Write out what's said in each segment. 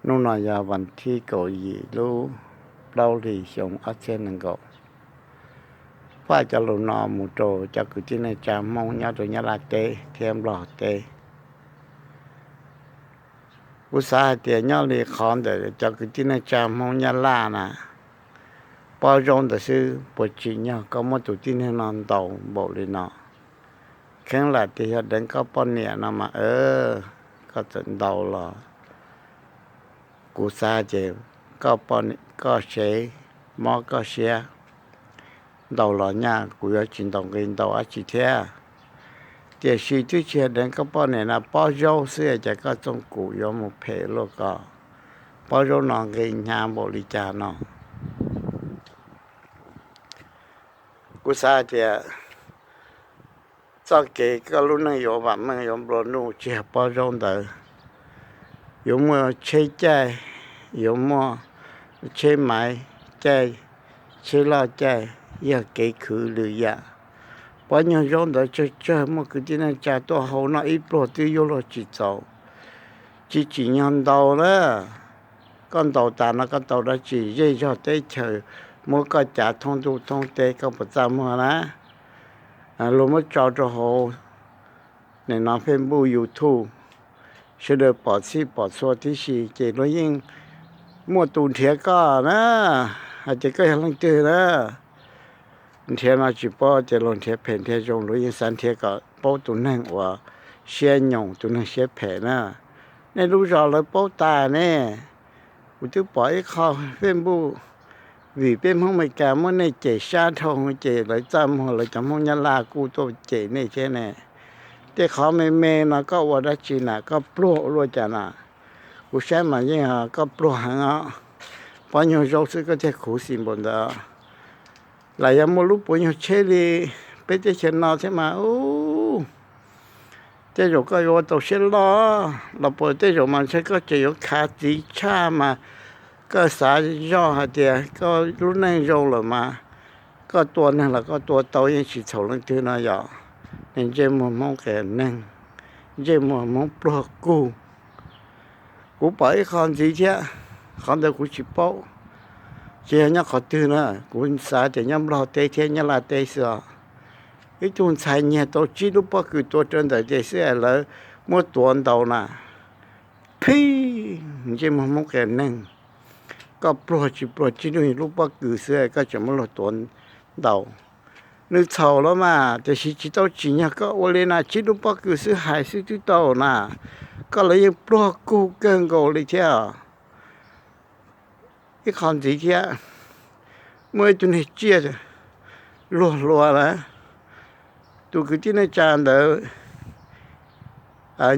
Hnub no yog vas thib kaum yim lub plaub hlis xyoo ob txhiab nees nkaum. Faj cov lus no mus rau cov kwv tij neej tsa Hmoob nyob rau Nyab Laj teb thiab Nplog teb. Kuv xav hais tias nyob li qhov ntawm cov kwv tij neej tsa Hmoob Nyab Laj na, pob zaub ntawd xwb puas tsim nyog koj muab tus tib neeg no ntaus npaum li no? Kheev lam tias yog deev koj poj niam no mas, koj txawm ntaus los kuv xav ces koj sev mob koj siab. Ntaus los nyaj kuv yuav tsis ntaus nqi ntaus dab tsi thiab. Tiam sis twb tsis yog deev koj poj niam no, pob zaub xwb ces koj txooj kum yuav mus phem luaj ko. Pob zaub no nqi hnyav npaum li cas no? Kuv xav tias txoj kev koj lub neej yuav vam meej yuav nplua nuj tsis yog pob zaub ntawd. Yuav muaj tsheb caij, yuav muaj tsheb maiv caij, tsheb loj caij, yog kev khwv lwm yam. Pob nyuag zaub ntawd tsawg tsawg muaj kwv tij neej tsa tuaj hau noj ib pluag twb yuav luag tsis txaus. Tsis tsim nyog ntaus na. Koj ntaus tas no koj tau dab tsi? Zej zog teb chaws muab koj cav thoob ntuj thoob teb, koj puas txaj muag na? Luag muab tso rau hauv nim no Facebook, YouTube, sawv daws pom txhij pom txhua tib si ces luag yeej muaj tus nrhiav koj na, hais tias koj yog leej twg na. Nrhiav no tsis paub tias luag nrhiav phem nrhiav zoo, luag yeej xav nrhiav kom paub tus neeg uas siab nyoos, tus neeg siab phem na. Nej lub zos lawv paub tas ne. Kuv twb pom ib qho Facebook, vim peb Hmoob Amelikas muab nej cem sab dhau ces lawv txaj muag, lawv cov Hmoob Nyab Laj kuj tuaj cem nej thiab ne. Tej qhov me me no koj ua dab tsi na, koj pluag ua luaj cas na? Kuv saib mas yeej koj pluag heev os. Pob nyuag zaub xwb koj thiaj khuv xim npaum ntawd. Lam yog muaj lub puav nyuag tsheb li peb teb chaws no thiab mas, u, tej zaum koj yuav ua tau siab loj los puas, tej zaum mas ntshe koj tseem yuav khav txiv tshaj mas. Koj xav zoj hais tias koj lub neej zoo lawm mas koj tua neeg los koj tua tau yeej tsis txhaum leej twg no yom. Nws ntsej muag Hmoob qias neeg, ntsej muag Hmoob pluag kug. Kuv pom ib qho ntxiv thiab, qhov ntawd kuv tsis paub, tsis yog nyob qhov twg na, kuv xav tias nyob Nplog teb thiab Nyab Laj teb xwb os. Ib tug ntxhais nyiag tau tsib lub pob kws tua rau ntawm tes xwb lawv muab tuav ntaus na. Phij, ntsej muag Hmoob qias neeg, koj pluag tsis pluag tsib lub pob kws xwb koj tseem muab luag tuav ntaus. Nws txhaum los mas, tiam sis tsis tau tsim nyog koj ua li na, tsib lub pob kws xwb hais xwb twb tau na. Koj los yeej pluag kug kawg nkaus li thiab. Ib qho ntxiv thiab, muaj ib tug niag tsiaj luag hlua lawm, tus kwv tij neej tsa ntawd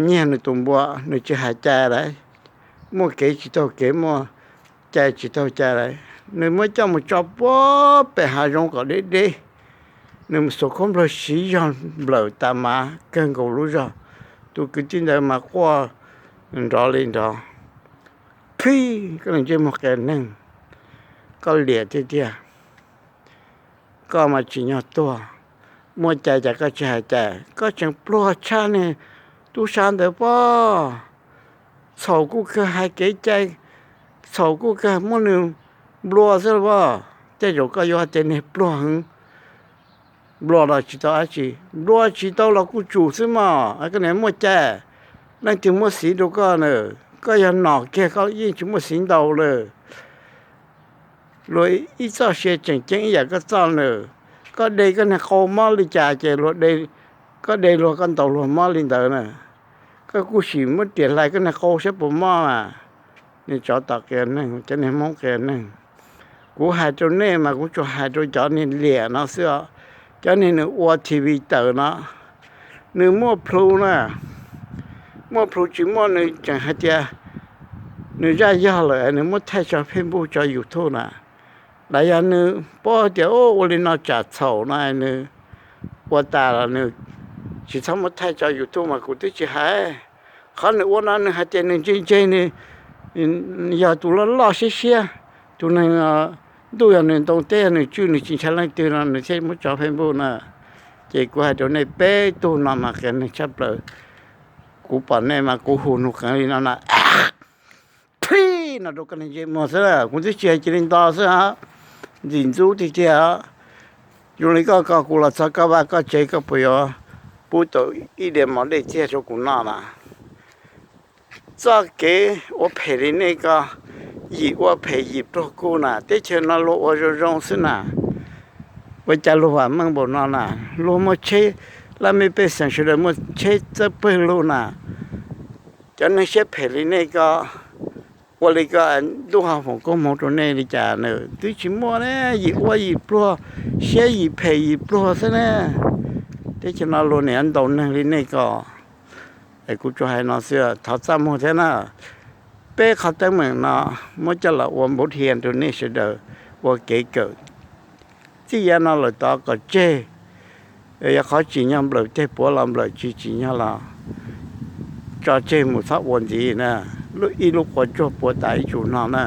nyiag nws tus npua, nws tsis hais cai lawm, muaj kev tsis taug kev, muaj cai tsis taug cai lawm, nws muab coj mus tso puag pem hav zoov kom deb deb, nws xuas khaub nplawg siv zog nplawm tas mas kawg nkaus lub zog, tus kwv tij ntawd mas quaj nrov li nrov. Phij, koj niag ntsej muag qias neeg, koj liam tiag tiag. Koj mas tsim nyog tuag, muaj cai cas koj tsis hais cai, koj tseem pluag tshaj niag tub sab ntawd pob. Txhaum kuj kawg hais kev cai, txhaum kuj kawg muab nws nplua xwb los pob. Tej zaum koj yuav hais tias niag pluag heev, nplua los tsis tau dab tsi, nplua tsis tau los kuj tsum xwb mog. Koj niam muaj cai, leej twg muab xiv rau koj na? Koj yog nom kiag koj yeej tsis muaj xiv ntaus lawm. Luag ib txoj sia tseem ceeb ib yam koj txoj na, koj de koj niag qau mob li cas ces luag, koj de luag koj ntaus luag mob li ntawd na. Koj kuj sim muab riam hlais koj niag qau saib puas mob mas. Niag tsov tom qias neeg, cov niag Hmoob qias neeg. Kuv hais rau nej mas kuv tsuas hais rau cov niag liam no xwb os. Cov niag nws ua T V tawm no, nws muaj plhu na, muaj plhu tsis muaj nws tseem hais tias nws zaj yog lawm nws muab thaij tso Facebook tso YouTube na. Los yog nws paub tias ua li no tsam txhaum no nws ua tas los nws tsis txhob muab thaij tso YouTube mas kuv twb tsis hais. Qhov nws ua no nws hais tias nws ntse ntse, nws yog tus loj loj siab siab, tus neeg ntuj yog nws ntoo teb yog nws tswj, nws tsis ntshai leej twg no nws thiaj muab tso Facebook na. Ces kuv hais rau nej peb tug no mas qias neeg tshaj plaws. Kuv pom nej mas kuv hu nug qees li no na. Phij! no rau koj neeg ntsej muag xwb, kuv twb tsis hais cia li nto xwb os. Ntxim ntxub tiag tiag. Zoo li koj ko kuv los txog koj vaj koj tsev koj puas yuav pub tau ib diav mov dej txiag rau kuv noj na? Txoj kev ua phem li nej ko, yim ua phem yim pluag kuj na, teb chaws no luag ua zoo zoo xwb na. Ua cas luag vam meej npaum no na? Luag muaj tsheb, laj mej pej xeem sawv daws muaj tsheb txawj pawg lug na. Cov neeg siab phem li nej ko, ua li ko ntuj ho foom koob hmoov rau nej li cas na? Twb tsis muaj ne, yim ua yim pluag, siab yim phem yim pluag xwb ne. Teb chaws no luag niaj ntaus neeg li nej ko. Es kuv tsuas hais no xwb, thov txaj muag thiab na. Peb qhov teeb meem no muab coj los ua npuv dhia rau nej sawv daws ua kev kawm. Txij yav no lawm tod kom tseg, yog qhov tsim nyog nplawm teg puav los nplawm, tsis tsim nyog los tso tseg mus txhob ua ntxiv na. Lub ib lub quav tsuag puav tas ib tsu no na.